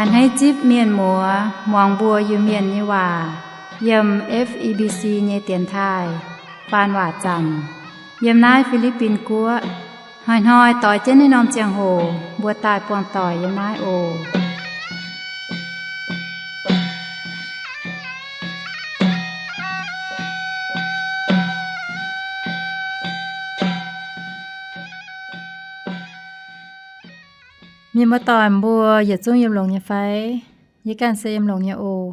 A'hneiv zipv mienh muoz muangx mbuo Iu-Mienh nyei waac yiem F E B C nyei dienx taaih faan waac zanc yiem naaiv Fi^li^bin Guoqv. Hnoi-hnoi doix jienv naaiv norm ziangh hoc mbuo daaih buangh doic yiem naaiv oc. Mienh muoz-doic mbuo yietc zungv yiem longx nyei fai? Yie ganh se yiem longx nyei oc.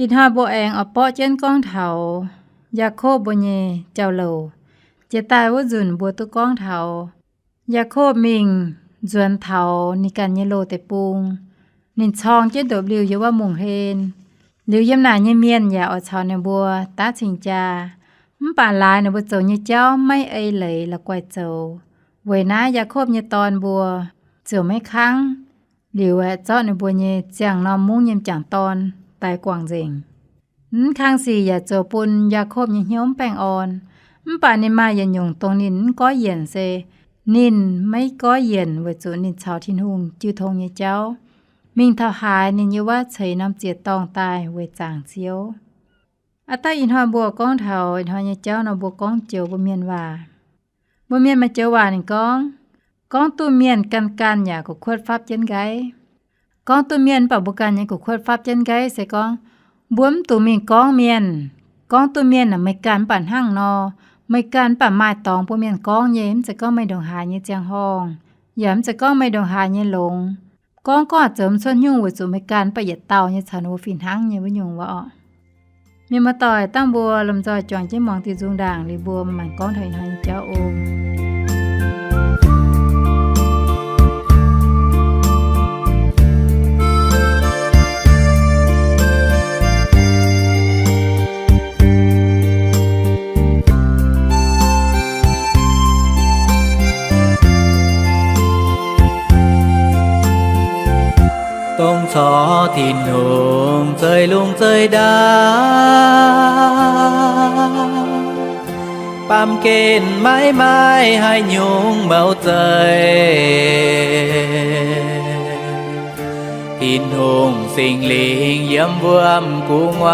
Ih hnoi mbuo aengx oix borqv jienv gorngv taux Yaakopv mbuo nyei jauv-louc. Jiex daaih wuov nzunc mbuo duqv gorngv taux Yaakopv mingh nzuonx taux ninh ganh nyei loz-deic-bung. Ninh corng jienv ndopv-liuh yiem wuov mungh hlen. Liuz yiem naaic nyei mienh yaac oix caux ninh mbuo daav cing-jaa. Mv baac laaix ninh mbuo zoux nyei jauv maiv ei leiz la'guaih zoux. Weic naaiv Yaakopv nyei dorn mbuo ziouc maiv kangv. Liuz aeqv, zorqv ninh mbuo nyei ziangh norm mungv nyei m'jangc dorn daix guangc nzengc. Mv kang sic yaac zoux bun Yaakopv nyei hnyouv mv baengh orn. Mv baac ninh maaih yietc nyungc dongh ninh mv goiv yienc se, ninh maiv goiv yienc weic zuqc ninh caux Tin-Hungh jiu tong nyei jauv. Mingh taux haaix ninh yiem wuov ceix norm ziec-dorngh daaih weic zaangc Ziouv. Aav dangh ih hnoi mbuo gorngv taux ih hnoi nyei jauv nor, mbuo gorngv joux mbuo mienh waac. Mbuo mienh maaih joux waac ninh gorngv, gorngv duqv mienh ganh ganh yaac kuv kuotv fapv jienv nqaiv. Gorngv duqv mienh mv baac mbuo ganh nyei kuv kuotv fapv jienv nqaiv se gorngv, mbuo mv dungx mingh gorngv mienh. Gorngv duqv mienh aeqv, meih ganh mv baac hnangv nor, meih ganh mv baac maaih dorngx bun mienh gorngv nyei, mv zeiz gorngv meih ndongc haaix nyei ziangh horngh, yaac mv zeiz gorngv meih ndongc haaix nyei longx. Gorngv gorngv aac zoux mv cuotv nyungc weic zuqc meih ganh mv baac yietc dauh nyei caux ninh mbuo fih hnangv nyei wuov nyungc wuov orqc. Mienh muoz-doic, dangh mbuo lomh nzoih juangc jienv muangx diuh nzung ndaangc liuz mbuo maanc gorngv taux ih hnoi nyei jauv oc. Dongh corc Tin-Hungh zeiv lungh zeiv ndau, baamh gen maiv maaih haaix nyungc mouc zeiv. Tin-Hungh Singx Lingh yiem wuom gu'nguaaic,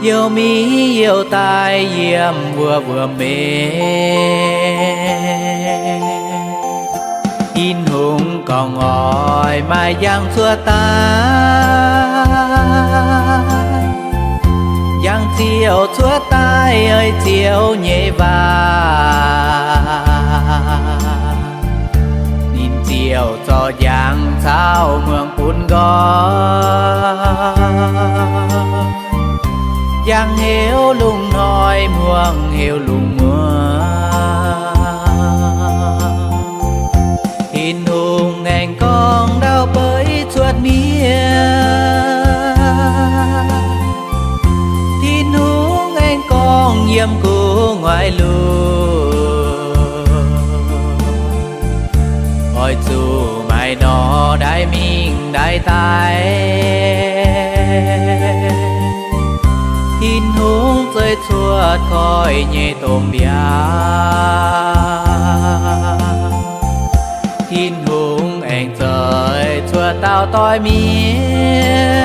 youh mingh youh daaih yiem wuov wuom-mengh. Tin-Hungh gorngv oix maaih njang cuotv daaih, njang ziouc cuotv daaih ei Ziouv nyei waac. Ninh ziouc zorc njang caux muangx bun nqoi, njang heuc lungh hnoi, muangx heuc lungh muoz. Tin-Hungh aengx gorngv ndau beiv cuotv mienh. Tin-Hungh aengx gorngv yiem gu'nguaaic lungh, oix zuqc maaih norm ndaix mingh ndaix daaih. Tin-Hungh zeiv cuotv koiv nyei domh mbiaauc. Tin-Hungh aengx zeiv cuotv dauh doix mienh,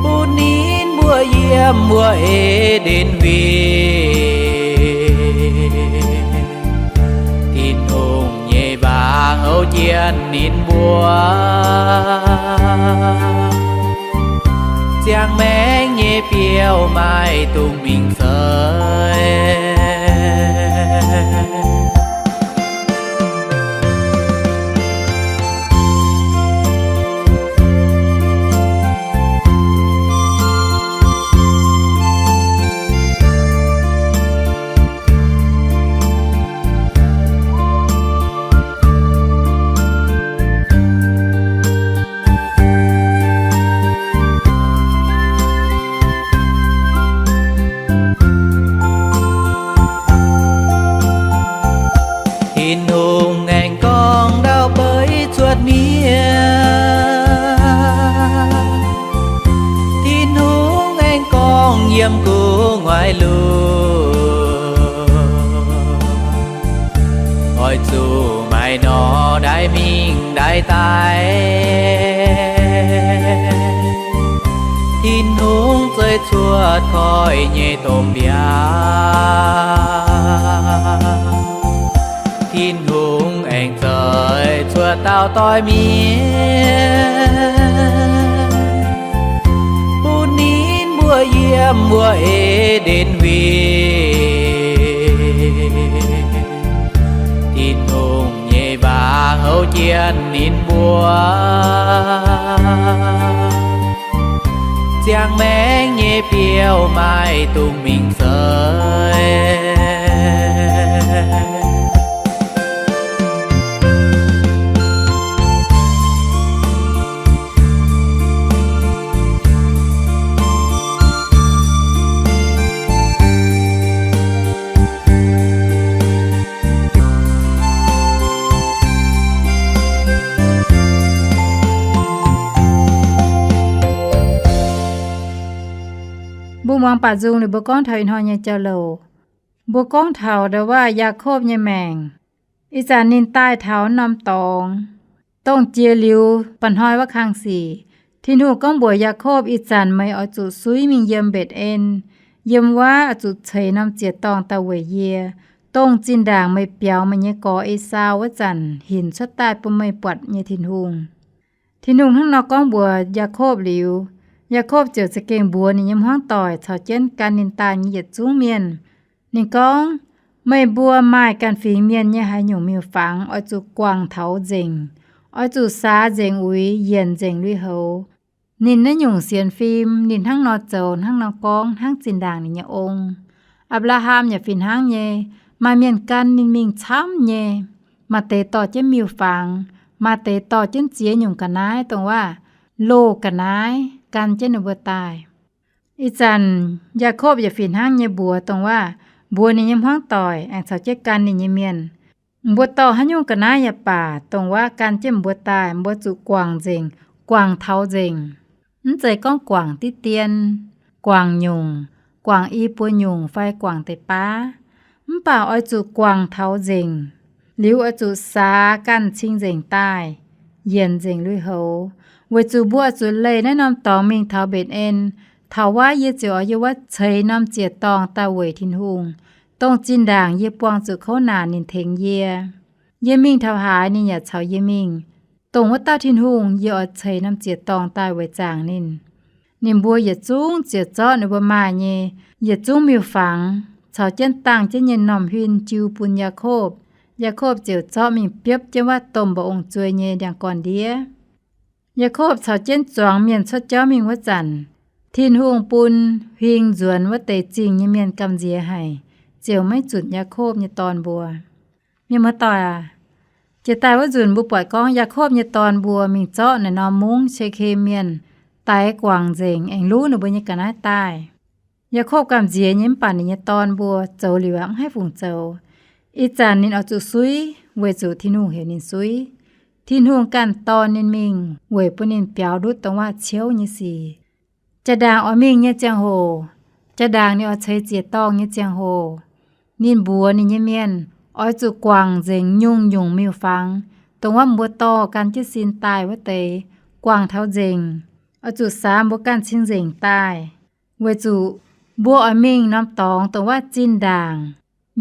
bun ninh mbuo yiem wuov E^nden Huingx. Tin-Hungh nyei waac houv jienv ninh mbuo, ziangh maengc nyei biouv maiv dungx mingh seix. Tin-Hungh aengx gorngv ndau beiv cuotv mienh. Tin-Hungh aengx gorngv yiem gu'nguaaic lungh, Zuqc maaih norm ndaix mingh ndaix daaih, Tin-Hungh zueiz cuotv koiv nyei domh mbiaauc. Tin-Hungh aengx zueiz cuotv dauh doix mienh bun ninh mbuo yiem wuov E^nden Huingx. Tin-Hungh nyei waac houv jienv ninh mbuo, ziangh maengc nyei biouv maiv dungx mingh seix. Mbuo muangx baac nzung liuz mbuo gorngv taux ih hnoi nyei jauv-louc. Mbuo gorngv taux ndau wuov Yaakopv nyei maengc. Ih zanc ninh daaih taux norm dorngx, dongh jiex liuz mba'hnoi wuov kang sic, Tin-Hungh gorngv mbuox Yaakopv, Ih zanc meih oix zuqc suiv mingh yiem Mbetc^en, yiem wuov oix zuqc ceix norm ziec-dorngh daaih weic yie, dongh zinh ndaangc meih biaux meih nyei gorx, Esaau, wuov zanc hinc cuotv daaih bun meih buatc nyei Tin-Hungh. Tin-Hungh hnangv nor gorngv mbuox Yaakopv liuz, Yaakopv ziouc za'gengh mbuox ninh nyei hmuangv doic caux jienv gan ninh daaih nyei yietc zungv mienh. Ninh gorngv, Meih mbuo maaih ganh fingx mienh nyei haaix nyungc miuc-fangx oix zuqc guangc taux nzengc, oix zuqc saax nzengc uix, yienc nzengc lui-houx. Ninh naaiv nyungc sienx fim, ninh hnangv nor zoux, hnangv nor gorngv, hnangv zinh ndaangc ninh nyei ong, Apc^laa^ham, yaac fih hnangv nyei. Maaih mienh gan ninh mingh camv nyei. Maaih deix dorh jienv miuc-fangx, maaih deix dorh jienv ziex nyungc ga'naaiv, dongh wuov loz ga'naaiv, gan jienv ninh mbuo daaih. Ih zanc Yaakopv yaac fih hnangv nyei mbuox, dongh wuov mbuox ninh nyei hmuangv doic aengx caux jienv gan ninh nyei mienh, Mbuo dorh haaix nyungc ga'naaiv yaac baac, dongh wuov gan jienv mbuo daaih, mbuo zuqc guangc nzengc, guangc taux nzengc. Mv zeiz gorngv guangc diqv dien, guangc nyungc, guangc i buo nyungc fai guangc deix baav. Mv baac oix zuqc guangc taux nzengc, liuz oix zuqc saax ganh cing-nzengc daaih, yienc nzengc lui-houx, weic zuqc mbuo oix zuqc leih naaiv norm dorngx mingh taux Mbetc^en. Taux wuov yie ziouc oix yiem wuov ceix norm ziec-dorngh daaih weic Tin-Hungh, dongh zinh ndaangc yie buangh zuqc kouv naanc ninh tengx yie. Yie mingh taux haaix, ninh yaac caux yie mingh. Dongh wuov dauh Tin-Hungh yie oix ceix norm ziec-dorngh daaih weic zaangc ninh. Ninh mbuo yietc zungv ziouc zorqv ninh mbuo maaih nyei yietc zungv miuc-fangx caux jienv dangh jienv nyei m'normh huin jiu bun Yaakopv. Yaakopv ziouc zorqv mingh biopv jienv wuov domh mba'ong-zuei nyei ndiangx-gorn-ndiev. Yaakopv caux jienv zuangx mienh cuotv jauv mingh wuov zanc, Tin-Hungh bun huing nzuonx wuov deix zingh nyei mienh gamh nziex haic, ziouc maiv zunc Yaakopv nyei dorn mbuo. Mienh muoz-doic aac, jiex daaih wuov nzunc mbuo buatc gorngv Yaakopv nyei dorn mbuo mingh zorqv naaiv norm mungv Sekem mienh daix guangc nzengc, aengx luv ninh mbuo nyei ga'naaiv daaih. Yaakopv gamh nziex nyei, mv baac ninh nyei dorn mbuo zoux liuz aqv, mv haih fungc zoux. Ih zanc ninh oix zuqc suiv weic zuqc Tin-Hungh heuc ninh suiv. Tin-Hungh ganh dorh ninh mingh weic bun ninh biaux ndutv dongh wuov ciouv nyei sic. Jaa-ndaangc oix mingh nyei ziangh hoc, jaa-ndaangc ninh oix ceix ziec-dorngh nyei ziangh hoc, ninh mbuox ninh nyei mienh, oix zuqc guangc nzengc nyungc-nyungc miuc-fangx, dongh wuov mbuo dorh gan jienv sin daaih wuov deix, guangc taux nzengc. Oix zuqc saax mbuo ganh cing-nzengc daaih, weic zuqc mbuo oix mingh norm dorngx dongh wuov zinh ndaangc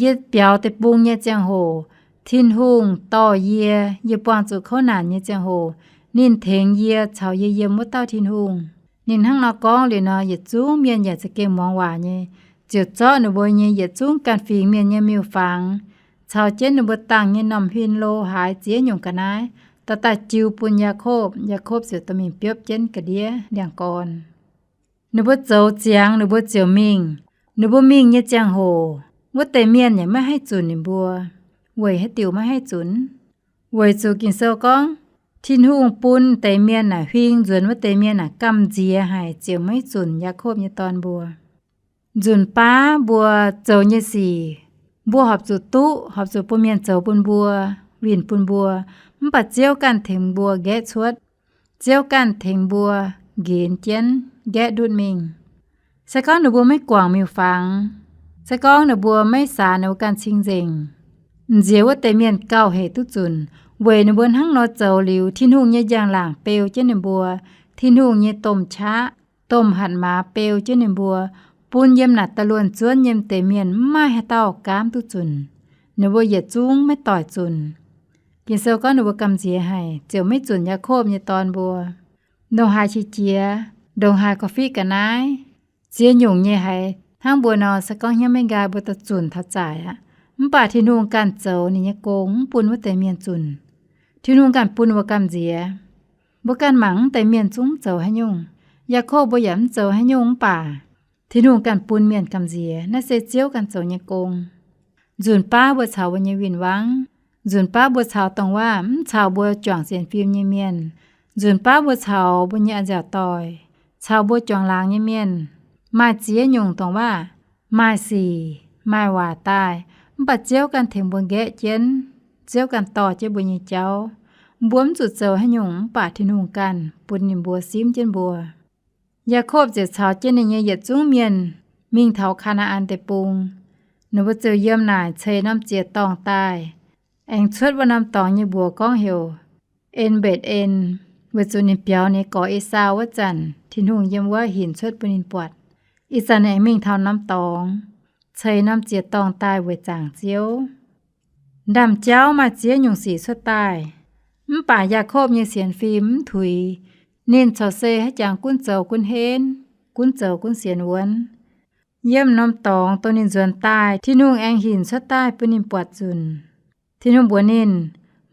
yie biaux deic-bung nyei ziangh hoc, Tin-Hungh dorh yie, yie buangh zuqc kouv naanc nyei ziangh hoc, ninh tengx yie caux yie yiem wuov dauh Tin-Hungh. Ninh hnangv nor gorngv liuz nor, yietc zungv mienh yaac za'gengh muangx waac nyei, ziouc zorqv ninh mbuo nyei yietc zungv ganh fingx mienh nyei miuc-fangx caux jienv ninh mbuo dangh nyei m'normh huin, lo, haaix, ziex nyungc ga'naaiv dorh daaih jiu bun Yaakopv. Yaakopv ziouc dorh mingh biopv jienv ga'ndiev ndiangx-gorn. Ninh mbuo zoux ziangx ninh mbuo ziouc mingh. Ninh mbuo mingh nyei ziangh hoc, wuov deix mienh yaac maiv haih zunc ninh mbuo. Weic haaix diuc maiv haih zunc? Weic zuqc Ging-Sou gorngv, Tin-Hungh bun deix mienh naaic, huing nzuonx wuov deix mienh naaic gamh nziex haic ziouc maiv zunc Yaakopv nyei dorn mbuo. Nzunc baav mbuo zoux nyei sic, mbuo horpc zuqc duqv, horpc zuqc bun mienh zoux bun mbuo, winh bun mbuo, mv baac Ziouv ganh tengx mbuo nqaeqv cuotv. Ziouv ganh tengx mbuo nqenx jienv nqaeqv ndutv mingh. Se gorngv ninh mbuo maiv guangc miuc-fangx, se gorngv ninh mbuo maiv saax ninh mbuo ganh cing-nzengc, M'nziex wuov deix mienh gauh hec duqv zunc, weic ninh mbuo hnangv nor zoux liuz, Tin-Hungh nyei njang-laangc beu jienv ninh mbuo, Tin-Hungh nyei domh qaqv, domh hatc maaz beu jienv ninh mbuo, bun yiem naaic da'luonx zuonv nyei deix mienh maiv maaih haaix dauh gaamv duqv zunc. Ninh mbuo yietc zungv maiv doic zunc. Ging-Sou gorngv ninh mbuo gamh nziex haic, ziouc maiv zunc Yaakopv nyei dorn mbuo. Ndongc haaix qiex jiez, ndongc haaix korv-fiqv ga'naaiv, ziex nyungc nyei haiz hnangv mbuo nor, se gorngv hnyouv maiv nqaai mbuo daaih zunc taux zaaic aqv. Mv baac Tin-Hungh ganh zoux ninh nyei gong, mv bun wuov deix mienh zunc. Tin-Hungh ganh bun mbuo gamh nziex. Mbuo ganh mangc wuov deix mienh zungv mv zoux haaix nyungc. Yaakopv mbuo yaac mv zoux haaix nyungc mv baac Tin-Hungh ganh bun mienh gamh nziex. Naaiv se Ziouv ganh zoux nyei gong. Nzunc baav mbuo caux mbuo nyei win-wangv, nzunc baav mbuo caux dongh waav mv caux mbuo juangc sienx fim nyei mienh, nzunc baav mbuo caux mbuo nyei a'nziaauc doic, caux mbuo juangc laangz nyei mienh, maaih ziex nyungc dongh waav, maaih sic, maaih waac daaih, mv baac Ziouv ganh tengx mbuo nqaeqv jienv, Ziouv ganh dorh jienv mbuo nyei jauv. Mbuo mv zuqc zoux haaix nyungc mv baac Tin-Hungh ganh bun ninh mbuo simv jienv mbuo. Yaakopv ziouc caux jienv ninh nyei yietc zungv mienh mingh taux Kaa^naa^an Deic-Bung. Ninh mbuo ziouc yiem naaic ceix norm ziec-dorngh daaih, aengx cuotv wuov norm dorngx nyei mbuox gorngv heuc En^mbetc^en, weic zuqc ninh biaux ninh gorx Esaau wuov zanc, Tin-Hungh yiem wuov hinc cuotv bun ninh buatc. Ih zanc ninh aengx mingh taux norm dorngx, ceix norm ziec-dorngh daaih weic zaangc Ziouv. Ndaamv-jauv maaih ziex nyungc sic cuotv daaih, mv baac Yaakopv nyei sienx fim mv tuix. Ninh corc se haaix jangx gunv zoux gunv henv, gunv zoux gunv sienx wuonv. Yiem norm dorngx dongh ninh nzuonx daaih, Tin-Hungh aengx hinc cuotv daaih bun ninh buatc nzunc. Tin-Hungh mbuox ninh,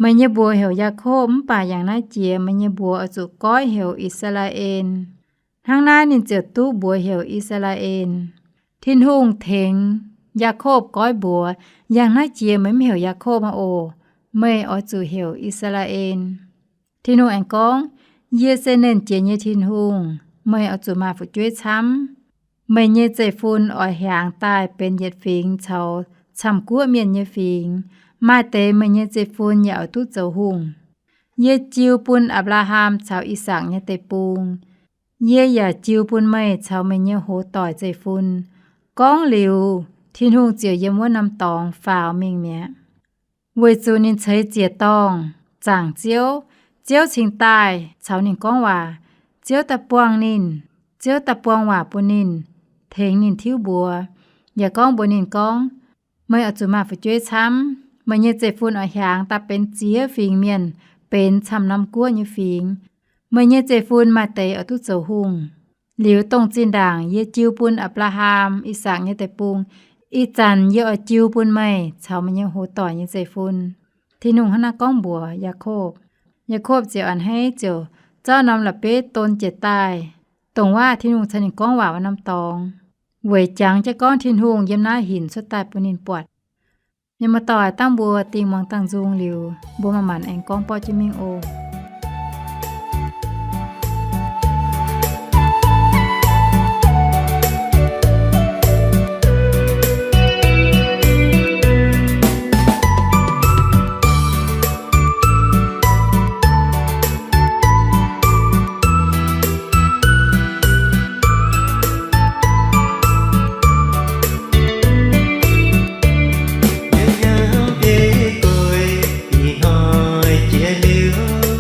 Meih nyei mbuox heuc Yaakopv, mv baac yangh naaiv jiex meih nyei mbuox oix zuqc goiv heuc I^saa^laa^en. Hnangv naaiv ninh ziouc duqv mbuox heuc I^saa^laa^en. Tin-Hungh tengx Yaakopv goiv mbuox, Yangh naaiv jiex meih mv heuc Yaakopv oc. Meih oix zuqc heuc I^saa^laa^en. Tin-Hungh aengx gorngv, Yie se Nernh Jiex nyei Tin-Hungh. Meih oix zuqc maaih fu'jueiv camv. Meih nyei zeiv-fun oix hiaangx daaih benx yietc fingx caux camv-guoqv mienh nyei fingx. Maaih deix meih nyei zeiv-fun yaac oix duqv zoux hungh. Yie jiu bun Apc^laa^ham caux I^sakc nyei deic-bung. Yie yaac jiu bun meih caux meih nyei hoz doic zeiv-fun. Gorngv liuz, Tin-Hungh ziouc yiem wuov norm dorngx faaux mingh mi'aqv. Weic zuqc ninh ceix ziec-dorngh, zaangc Ziouv, Ziouv cingx daaih caux ninh gorngv waac. Ziouv daaih buangh ninh, Ziouv daaih buang waac bun ninh, tengx ninh tiuv mbuox, yaac gorngv mbuox ninh gorngv, Meih oix zuqc maaih fu'jueiv camv. Meih nyei zeiv-fun oix hiaangx daaih benx ziex fingx mienh, benx camv-norm guoqv nyei fingx. Meih nyei zeiv-fun maaih deix oix duqv zoux hungh. Liuz dongh zinh ndaangc yie jiu bun Apc^laa^ham, I^sakc nyei deic-bung, ih zanc yie oix jiu bun meih caux meih nyei hoz doic nyei zeiv-fun. Tin-Hungh hnangv naaiv gorngv mbuox Yaakopv. Yaakopv ziouc a'hneiv ziouc zorqv norm la'bieiv don jiez daaih, dongh waav Tin-Hungh caux ninh gorngv waac wuov norm dorngx, weic jangx jienv gorngv Tin-Hungh yiem naaiv hinc cuotv daaih bun ninh buatc. Mienh muoz-doic, dangh mbuo dingh muangx dangh nzung liuz, mbuo manc-manc aengx gorngv borqv jienv mingh oc. Yiem biei gueix ih hnoi jiex liuz,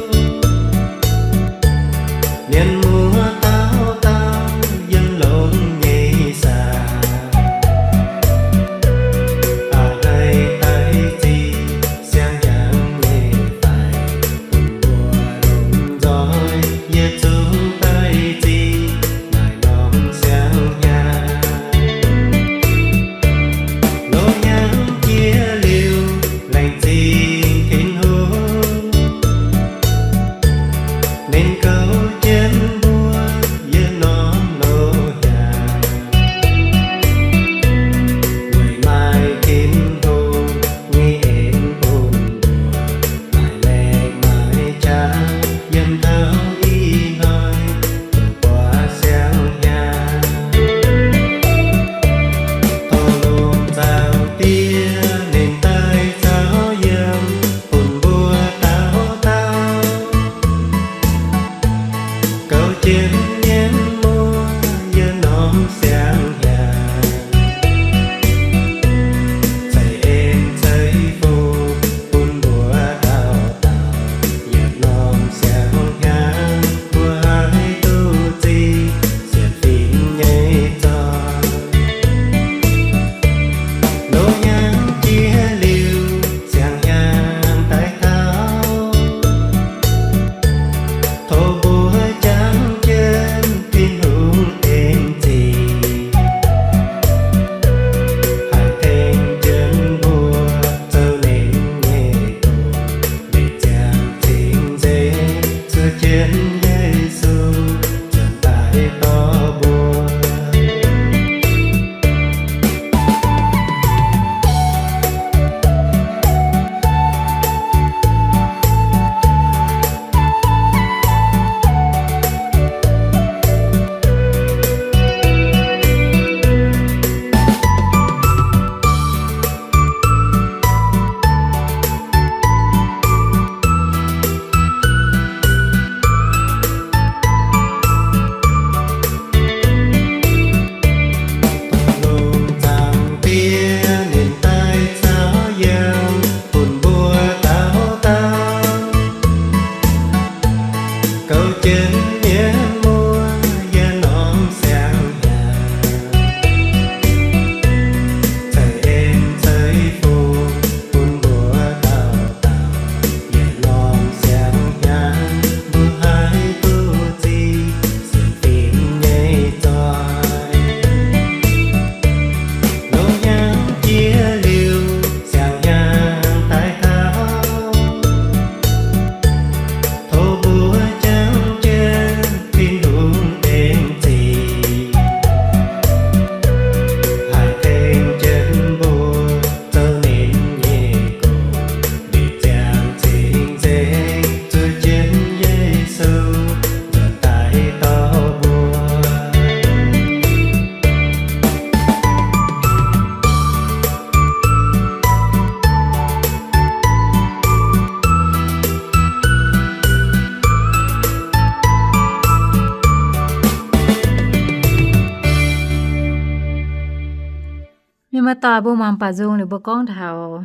Muoz-doic, mbuo muangx baaux nzung liuz mbuo gorngv taux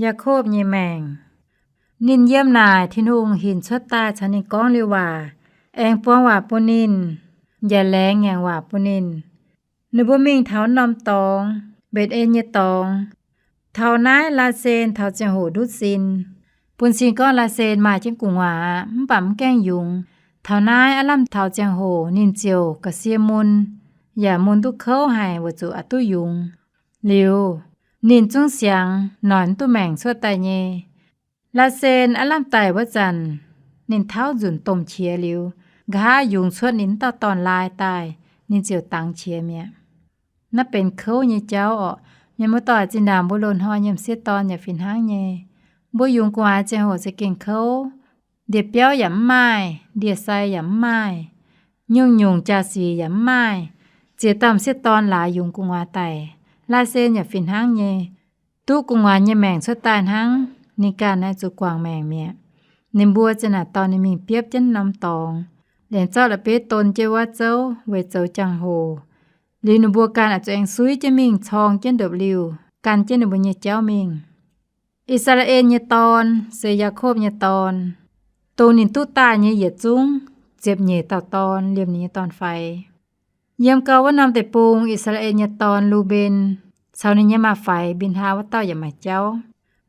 Yaakopv nyei maengc. Ninh yiem naaic Tin-Hungh hinc cuotv daaih caux ninh gorngv liuz waac, aengx buang waac bun ninh, yaac laengz ngaengc waac bun ninh. Ninh mbuo mingh taux norm dorngx, Mbetc^en nyei dorngx. Taux naaiv Laasen taux ziangh hoc ndutv sin. Bun cing gorngv Laasen maaih jienv gu'nguaaz aqv, mv baac mv gaengh yungz. Taux naaiv aav lamh taux ziangh hoc ninh ziouc ga'sie mun, yaac mun duqv kouv haic weic zuqc aqc duqv yungz. Liuz, ninh zungv siangx noic mv duqv maengc cuotv daaih nyei. Laasen aav lamh daic wuov zanc, ninh tauv nzunc domh qiex liuz, nqa'haav yungz cuotv ninh mv dauh dorn-laai daaih, ninh ziouc dangx qiex mi'aqv. Naaiv benx kouv nyei jauv orqc. Mienh muoz-doic, zinh ndaangc mbuo loz-hnoi nyei m'sieqv dorn yaac fih hnangv nyei. Mbuo yungz gu'nguaaz ziangh hoc za'gengh kouv. Ndie-biauv yaac mv maaih, ndie-sai yaac mv maaih, nyungc-nyungc jaa-sic yaac mv maaih, ziex dauh m'sieqv dorn laaix yungz gu'nguaaz daic. Laasen yaac fih hnangv nyei. Duqv gu'nguaaz nyei maengc cuotv daaih hnangv, ninh ganh naaiv zuqc guangc maengc mi'aqv. Ninh mbuo zinh naaic dorh ninh mingh biopv jienv norm dorngx, laengz zorqv la'bieiv don jienv wuov zouv weic zoux jangx-hoc. Liuz ninh mbuo ganh oix zuqc aengx suiv jienv mingh corng jienv ndopv-liuh, gan jienv ninh mbuo nyei jauv mingh. I^saa^laa^en nyei dorn se Yaakopv nyei dorn, dongh ninh duqv daaih nyei yietc zungv ziepc nyeic dauh dorn liemh ninh nyei dorn-faix. Yiem gau wuov norm deic-bung, I^saa^laa^en nyei dorn, Lu^mben, caux ninh nyei maa-faix, Mbin^haa, wuov dauh yaac maaih jauv.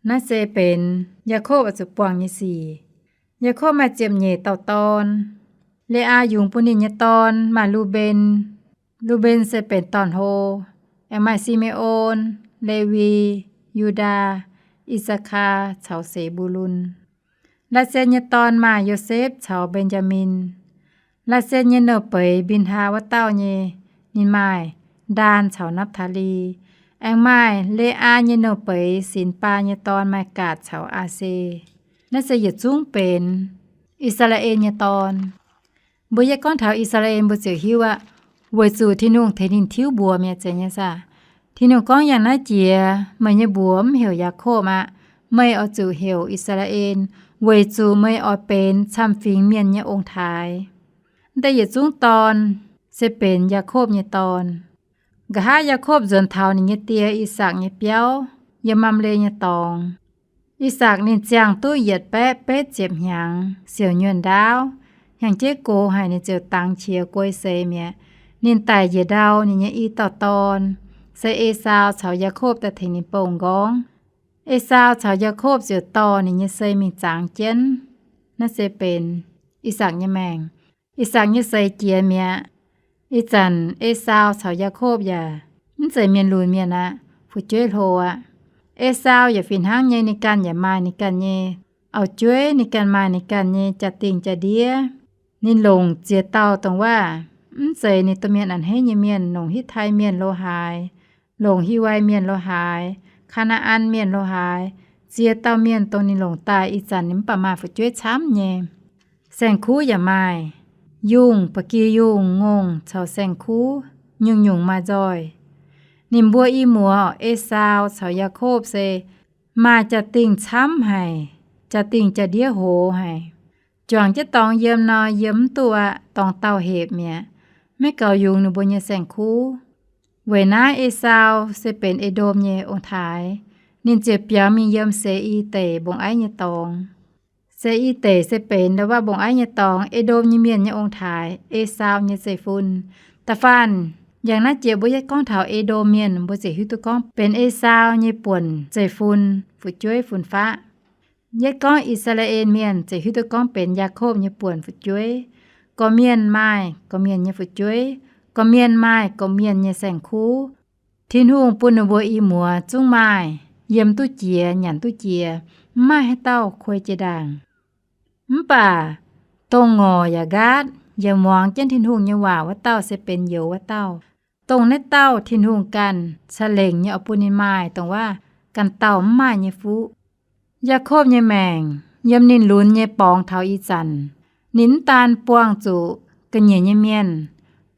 Naaiv se benx Yaakopv oix zuqc buangh nyei sic. Yaakopv maaih ziepc nyeic dauh dorn. Le^aa yungz bun ninh nyei dorn maaih Lu^mben. Lu^mben se benx dorn-hlo. Aengx maaih Si^me^on, Lewi, Yu^ndaa, I^saa^kaa caux Se^mbu^lun. Laasen nyei dorn maaih Yosepv caux Mben^jaa^min. Laasen nyei nouh beiz, Mbin^haa, wuov dauh nyei, ninh maaih Ndaan caux Napv^taa^li. Aengx maaih Le^aa nyei nouh beiz, Sinx^baa nyei dorn, maaih Gaatc caux Aa^se. Naaiv se yietc zungv benx I^saa^laa^en nyei dorn. Mbuo yie gorngv taux I^saa^laa^en mbuo ziouc hiuv aqv, weic zuqc Tin-Hungh tengx ninh tiuv mbuox mi'aqv, zeiz nyei saah. Tin-Hungh gorngv, Yangh naaiv jiex meih nyei mbuox mv heuc Yaakopv aqv. Meih oix zuqc heuc I^saa^laa^en, weic zuqc meih oix benx camv-fingx mienh nyei ong-taaix. Naaiv deix yietc zungv dorn se benx Yaakopv nyei dorn. Nqa'haav Yaakopv nzuonx taux ninh nyei die, I^sakc, nyei biauv yiem Mamle nyei dorngx. I^sakc ninh ziangh duqv yietc baeqv betv ziepc hnyangx, siouc nyuonh ndaauv, hnyangx-jeiv gox haic, ninh ziouc dangx qiex guei seix mi'aqv. Ninh daic njiec ndau ninh nyei i dauh dorn, se Esaau, caux Yaakopv daaih tengx ninh bou m'nqorngv. Esaau caux Yaakopv ziouc dorh ninh nyei sei mingh zangx jienv. Naaiv se benx I^sakc nyei maengc. I^sakc nyei seix jiex mi'aqv. Ih zanc Esaau caux Yaakopv yaac mv zeiz mienh lunx mienh aqv, fu'jueiv hlo aqv. Esaau yaac fih hnangv nyei, ninh ganh yaac maaih ninh ganh nyei auv-jueiv, ninh ganh maaih ninh ganh nyei jaa-dingh jaa-ndiev. Ninh longc ziex dauh dongh waac, mv zeiz ninh domh mienh a'hneiv nyei mienh, longc Hitv^tai Mienh lo haaix, longc Hiwai Mienh lo haaix, Kaa^naa^an Mienh lo haaix, ziex dauh mienh dongh ninh longc daaih, ih zanc ninh mv baac maaih fu'jueiv camv nyei. Saeng-kuv yaac maaih, yungh, ba'gi yungh, ngongh caux saeng-kuv, nyungc-nyungc maaih nzoih. Ninh mbuo i muoz Esaau caux Yaakopv se maaih jaa-dingh camv haic, jaa-dingh jaa-ndiev hoz haic. Juangc jienv dorngx yiem nor, yiem mv duqv aqv, dorngx dauh hepc mi'aqv, maiv gaux yungz ninh mbuo nyei saeng-kuv. Weic naaiv Esaau se benx E^ndom nyei ong-taaix. Ninh ziouc biaux mingh yiem Se^i Deic mbong-aiv nyei dorngx. Se^i Deic se benx ndau-waav mbong-aiv nyei dorngx, E^ndom nyei mienh nyei ong-taaix, Esaau nyei zeiv-fun. Da'faanh yangh naaiv jiex mbuo yietv gorngv taux E^ndom mienh, mbuo ziouc hiuv duqv gorngv benx Esaau nyei buonc zeiv-fun, fu'jueiv fun-faqv. Yietv gorngv I^saa^laa^en Mienh ziouc hiuv duqv gorngv benx Yaakopv nyei buonc fu'jueiv. Gorqv-mienh maaih gorqv-mienh nyei fu'jueiv, gorqv-mienh maaih gorqv-mienh nyei saeng-kuv. Tin-Hungh bun ninh mbuo i muoz zungv maaih, yiem duqv jiex, nyanc duqv jiex, mv maaih haaix dauh kuei jiex ndaangc. Mv baac dongh ngorc yaac nqaatv, yaac muangx jienv Tin-Hungh nyei waac wuov dauh se benx youz wuov dauh. Dongh naaiv dauh Tin-Hungh ganh ca'lengc nyei oix bun ninh maaih dongh waac ganh dauh mv maaih nyei fuqv. Yaakopv nyei maengc yiem ninh lunx nyei borngz taux ih zanc, ninh mv daan buangh zuqc ga'nyiec nyei mienh,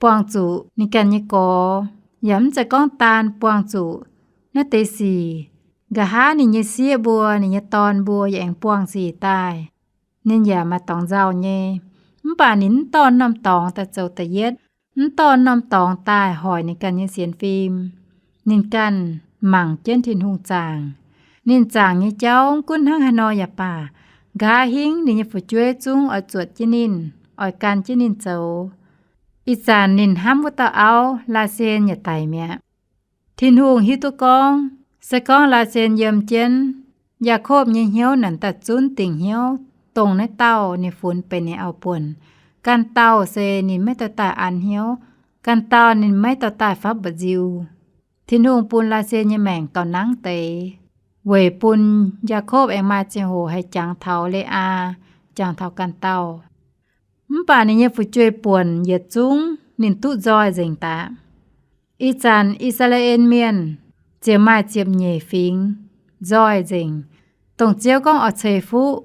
buangh zuqc ninh ganh nyei gorx, yaac mv zeiz gorngv daan buangh zuqc naaiv deix sic. Nqa'haav ninh nyei sieqv mbuo, ninh nyei dorn mbuo yaac aengx buangh sic daaih. Ninh yaac maaih dorngx nzauh nyei, mv baac ninh mv dorh norm dorngx daaih zoux da'yietv, mv dorh norm dorngx daaih hoic ninh ganh nyei sienx fim. Ninh ganh mangc jienv Tin-Hungh zaangc. Ninh zaangc nyei jauv mv gunv hnangv haaix nor yaac baac, nqa'haav hingv ninh nyei fu'jueiv zungv oix zuotc jienv ninh, oix gan jienv ninh zoux. Ih zanc ninh hnamv wuov dauh auv, Laasen, yaac daic mi'aqv. Tin-Hungh hiuv duqv gorngv se gorngv Laasen yiem jienv, Yaakopv nyei hnyouv naaic daaih zunv dingc hnyouv, dongh naaiv dauh ninh funx benx ninh auv-buonc. Ganh dauh se ninh maiv dorh daaih an hnyouv, ganh dauh ninh maiv dorh daaih fav mba'nziu. Tin-Hungh bun Laasen nyei maengc gauh nangv deix, weic bun Yaakopv aengx maaih ziangh hoc haih jangx taux Le^aa, jangx taux ganh dauh. Mv baac ninh nyei fu'jueiv-buonc yietc zungv ninh duqv nzoih nzengc daqv. Ih zanc I^saa^laa^en Mienh ziouc maaih ziepc nyeic fingx nzoih nzengc, dongh Ziouv gorngv oix ceix fuqv,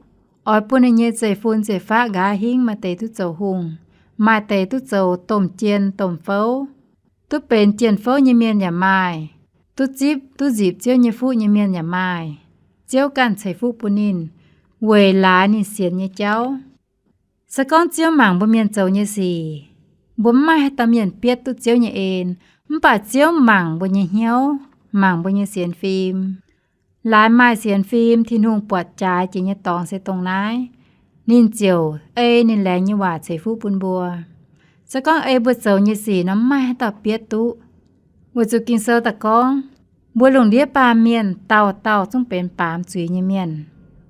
oix bun ninh nyei zeiv-fun zeiv-faqv nqa'haav hingv maaih deix duqv zoux hungh, maaih deix duqv zoux domh jien domh fouv. Duqv benx jien-fouv nyei mienh yaac maaih, duqv zipv duqv nzipc Ziouv nyei fuqv nyei mienh yaac maaih. Ziouv ganh ceix fuqv bun ninh, weic laaix ninh sienx nyei jauv. Se gorngv Ziouv mangc mbuo mienh zoux nyei sic, mbuo mv maaih haaix dauh mienh bietv duqv Ziouv nyei en. Mv baac Ziouv mangc mbuo nyei hnyouv, mangc mbuo nyei sienx fim. Laaix maaih sienx fim, Tin-Hungh buatc jaaix jiex nyei dorngx se dongh naaiv, ninh ziouc ei ninh laengz nyei waac ceix fuqv bun mbuo. Se gorngv ei mbuo zoux nyei sic nor, mv maaih haaix dauh bietv duqv. Weic zuqc Ging-Sou daaih gorngv, mbuo lungh ndiev baamh mienh dauh dauh zungv benx baamz zuiz nyei mienh.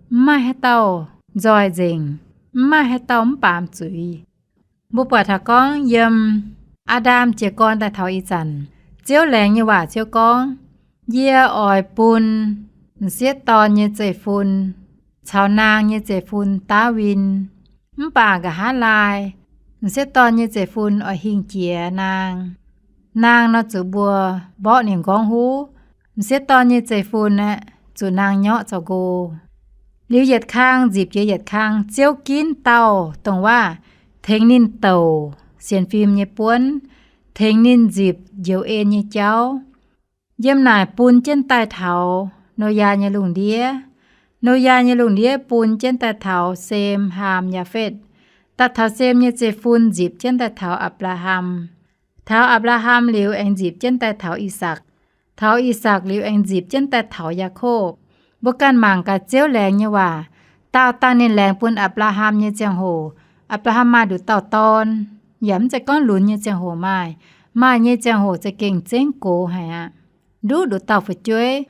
Mv maaih haaix dauh nzoih nzengc, mv maaih haaix dauh mv baamz zuiz. Mbuo buatc taux gorngv yiem Aa^ndam jiez gorn daaih taux ih zanc, Ziouv laengz nyei waac Ziouv gorngv, Yie oix bun m'sieqv dorn nyei zeiv-fun caux naang nyei zeiv-fun daav win. Mv baac nqa'haav laai, m'sieqv dorn nyei zeiv-fun oix hingh jiex naang. Naang nor zuqc mbuo mborqv ninh nqorngv huv. M'sieqv dorn nyei zeiv-fun aeqv, zuqc naang nyorqv zoux nqo. Liuz yietc kang nzipc jiex yietc kang, Ziouv ginv dauh dongh waac tengx ninh douc sienx fim nyei buonv, tengx ninh nzipc njoux en nyei jauv. Yiem naaic bun jienv daaih taux Noyaa nyei lungh ndiev. Noyaa nyei lungh ndiev bun jienv daaih taux Sem, Haam, Yaafetv. Daaih taux Sem nyei zeiv-fun nzipc jienv daaih taux Apc^laa^ham. Taux Apc^laa^ham liuz aengx nzipc jienv daaih taux I^sakc. Taux I^sakc liuz aengx nzipc jienv daaih taux Yaakopv. Mbuo ganh mangc gaax Ziouv laengz nyei waac. Daauh dangh ninh laengz bun Apc^laa^ham nyei ziangh hoc, Apc^laa^ham maaih nduqc dauh dorn, yaac mv zeiz gorngv lunx nyei ziangh hoc maaih. Maaih nyei ziangh hoc za'gengh zengv gox haic aqv. Nduqc nduqc dauh fu'jueiv.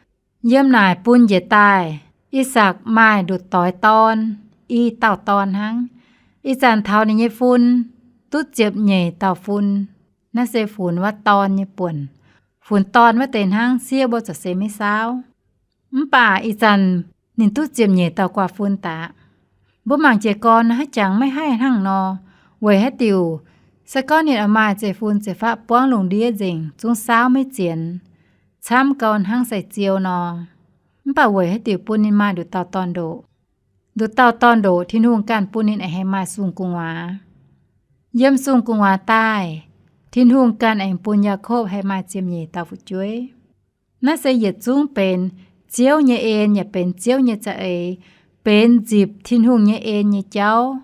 Yiem naaic bun njiec daaih, I^sakc maaih nduqc doix dorn, i dauh dorn hnangv. Ih zanc taux ninh nyei fun duqv ziepc nyeic dauh fun. Naaiv se funx wuov dorn nyei buonc. Funx dorn wuov deix hnangv, sieqv mbuo za'gengh maiv saauv. Mv baac ih zanc ninh duqv ziepc nyeic dauh guaax fun daqv. Mbuo mangc jiez gorn haiv jangx maiv haih hnangv nor. Weic haaix diuc? Se gorngv ninh oix maaih zeiv-fun zeiv-faqv buangv lungh ndiev nzengc zungv saauv maiv zienx, camv gau hnangv sai-ziou nor. Mv baac weic haaix diuc bun ninh maaih nduqc dauh dorn-ndoqc? Nduqc dauh dorn-ndoqc Tin-Hungh ganh bun ninh aengx haih maaih sung gu'nguaaz. Yiem sung gu'nguaaz daaih, Tin-Hungh ganh aengx bun Yaakopv haih maaih ziepc nyeic dauh fu'jueiv. Naaiv se yietc zungv benx Ziouv nyei en yaac benx Ziouv nyei za'eix, benx nzipc Tin-Hungh nyei en nyei jauv.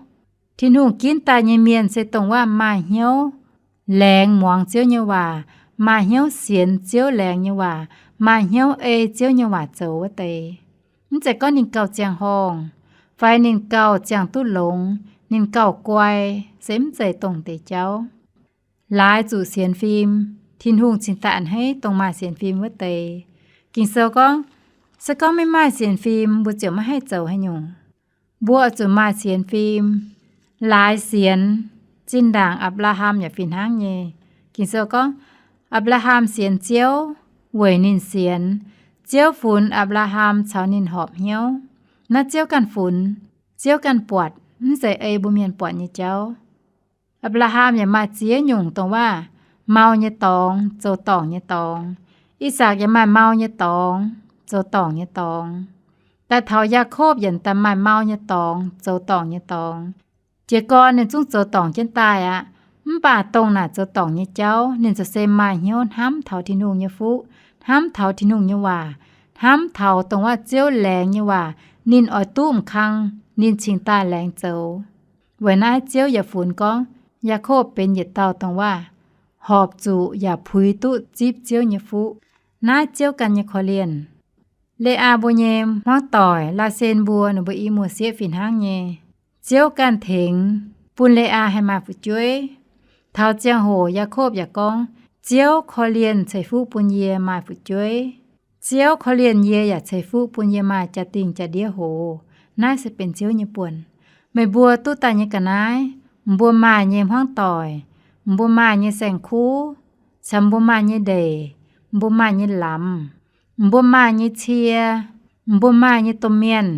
Tin-Hungh ginv daaih nyei mienh se dongh waac maaih hnyouv laengz muangx Ziouv nyei waac, maaih hnyouv sienx Ziouv laengz nyei waac, maaih hnyouv ei Ziouv nyei waac zoux wuov deix. Mv zeiz gorngv ninh gauh ziangh horngh, fai ninh gauh ziangh duqv longx, ninh gauh guai, se mv zeiz dongh deix jauv. Laaix zuqc sienx fim, Tin-Hungh cingx daaih a'hneiv dongh maaih sienx fim wuov deix. Ging-Sou gorngv, se gorngv maiv maaih sienx fim, mbuo ziouc maiv haih zoux haaix nyungc. Mbuo oix zuqc maaih sienx fim. Laaix sienx, zinh ndaangc Apc^laa^ham yaac fih hnangv nyei. Ging-Sou gorngv, Apc^laa^ham sienx Ziouv, weic ninh sienx, Ziouv funx Apc^laa^ham caux ninh horpc hnyouv. Naaiv Ziouv ganh funx, Ziouv ganh buatc, mv zeiz ei mbuo mienh buatc nyei jauv. Apc^laa^ham yaac maaih ziex nyungc dongh waac mau nyei dorngx, zoux dorngc nyei dorngx. I^sakc yaac maaih mau nyei dorngx, zoux dorngc nyei dorngx. Daaih taux Yaakopv yaac daaih maaih mau nyei dorngx, zoux dorngc nyei dorngx. Jiez gorn ninh zungv zoux dorngc jienv daaih aqv. Mv baac dongh naaic zoux dorngc nyei jauv, ninh ziouc se maaih hnyouv hnamv taux Tin-Hungh nyei fuqv, hnamv taux Tin-Hungh nyei waac, hnamv taux dongh waac Ziouv laengz nyei waac, ninh oix duqv m'kang, ninh cingx daaih laengz zoux. Weic naaiv Ziouv yaac funx gorngv, Yaakopv benx yietc dauh dongh waac horpc zuqc yaac puix duqv zipv Ziouv nyei fuqv. Naaiv Ziouv ganh nyei korv-lienh. Le^aa mbuo nyei hmuangv doic, Laasen mbuo, ninh mbuo i muoz-sieqv fih hnangv nyei. Ziouv ganh tengx bun Le^aa haih maaih fu'jueiv. Taux ziangh hoc Yaakopv yaac gorngv, Ziouv korv-lienh ceix fuqv bun yie maaih fu'jueiv. Ziouv korv-lienh yie yaac ceix fuqv bun yie maaih jaa-dingh jaa-ndiev hoz. Naaiv se benx Ziouv nyei buonc. Meih mbuo duqv daaih nyei ga'naaiv, mbuo maaih nyei hmuangv doic, mbuo maaih nyei saeng-kuv, caux mbuo maaih nyei ndeic, mbuo maaih nyei lamz, mbuo maaih nyei cie, mbuo maaih nyei domh mienh,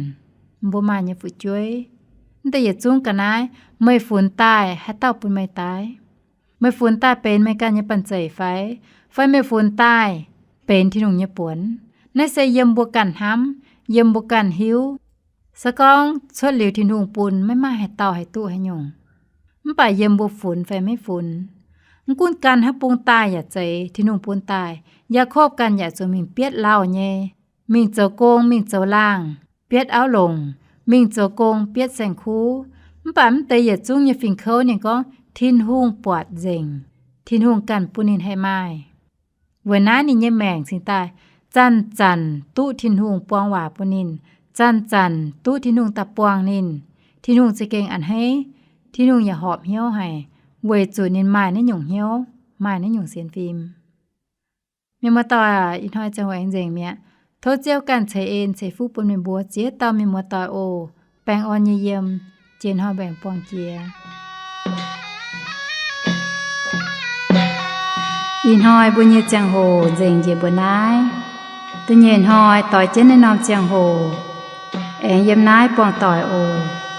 mbuo maaih nyei fu'jueiv, mv deix yietc zungv ga'naaiv meih funx daaih haaix dauh bun meih daaih? Meih funx daaih benx meih ganh nyei banh zeic fai? Fai meih funx daaih benx Tin-Hungh nyei buonc? Naaiv se yiem mbuo ganh hnamv, yiem mbuo ganh hiuv. Se gorngv cuotv liuz Tin-Hungh bun, maiv maaih haaix dauh haih duqv haaix nyungc. Mv baac yiem mbuo funx fai maiv funx, mv gunv gan haaix bung daaih yaac zeiz Tin-Hungh bun daaih. Yaakopv ganh yaac zuqc mingh bietv lauh nyei, mingh zoux gong, mingh zoux laangh, bietv auv longc, mingh zoux gong, bietv saeng-kuv. Mv baac mv deix yietc zungv nyei fingx kouv ninh gorngv Tin-Hungh buatc nzengc, Tin-Hungh ganh bun ninh haih maaih. Weic naaiv ninh nyei maengc cingx daaih zanc-zanc duqv Tin-Hungh buang waac bun ninh, zanc-zanc duqv Tin-Hungh daaih buangh ninh. Tin-Hungh za'gengh a'hneiv, Tin-Hungh yaac horpc hnyouv haic, weic zuqc ninh maaih naaiv nyungc hnyouv, maaih naaiv nyungc sienx fim. Mienh muoz-doic, ih hnoi ziangh hoc aengx nzengc mi'aqv. Tov Ziouv ganh ceix en ceix fuqv bun meih mbuo ziex dauh mienh muoz-doic oc. Baengh orn nyei yiem, jiex hnoi mbaengc buangh jiex. Ih hnoi mbuo nyei ziangh hoc nzengc njiec mbuo naaiv. Da'nyeic hnoi doix jienv naaiv norm ziangh hoc aengx yiem naaiv buangh doic oc.